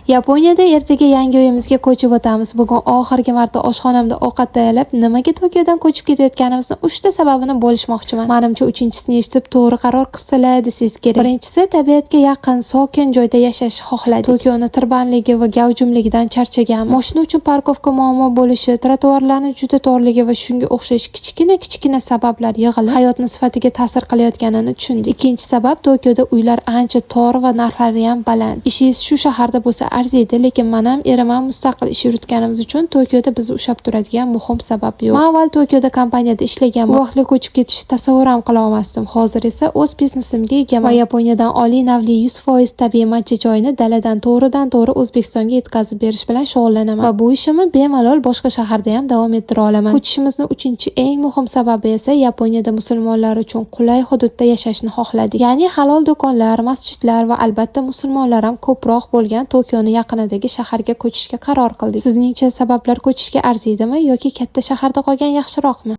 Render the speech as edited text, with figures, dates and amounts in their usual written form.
Yaponiyada ertaga yangi uyimizga ko'chib o'tamiz. Bugun oxirgi marta oshxonamda ovqat tayyorlab, nimaga Tokiodan ko'chib ketayotganimizni 3 ta sababini bo'lishmoqchiman. Manimcha, uchinchisini eshitib, to'g'ri qaror qilibsizlar desangiz kerak. Birinchisi, tabiatga yaqin, sokin joyda yashashni xohladik. Tokioni tirbandligi va gavjumligidan charchaganmiz. Moshina uchun парковка muammo bo'lishi, trotuarlarni juda torligi va shunga o'xshash kichkina-kichkina sabablar yig'ilib, hayotni sifatiga ta'sir qilayotganini tushundik. Ikkinchi sabab, Tokioda uylar ancha tor va narxlari ham baland. Ishingiz shu shaharda bo'lsa arziydi, lekin man ham, erim ham mustaqil ish yuritganimiz uchun Tokioda bizni ushlab turadigan muhim sabab yo'q. Man avval Tokioda kompaniyada ishlaganman. Bu vaqtli ko'chib ketishni tasavvur ham qila olmasdim. Hozir esa o'z biznesimga egaman va Yaponiyadan oliy navli 100% tabiiy matcha choyini daladan to'g'ridan-to'g'ri O'zbekistonga yetkazib berish bilan shug'ullanaman va bu ishimni bemalol boshqa shaharda ham davom ettira olaman. Ko'chishimizni uchinchi eng muhim sababi esa Yaponiyada musulmonlar uchun qulay hududda yashashni xohladik. Ya'ni halol do'konlar, masjidlar va albatta musulmonlar ham ko'proq bo'lgan Tokioni yaqinidagi shaharga ko'chishga qaror qildik. Sizningcha, sabablar ko'chishga arziydimi yoki katta shaharda qolgan yaxshiroqmi?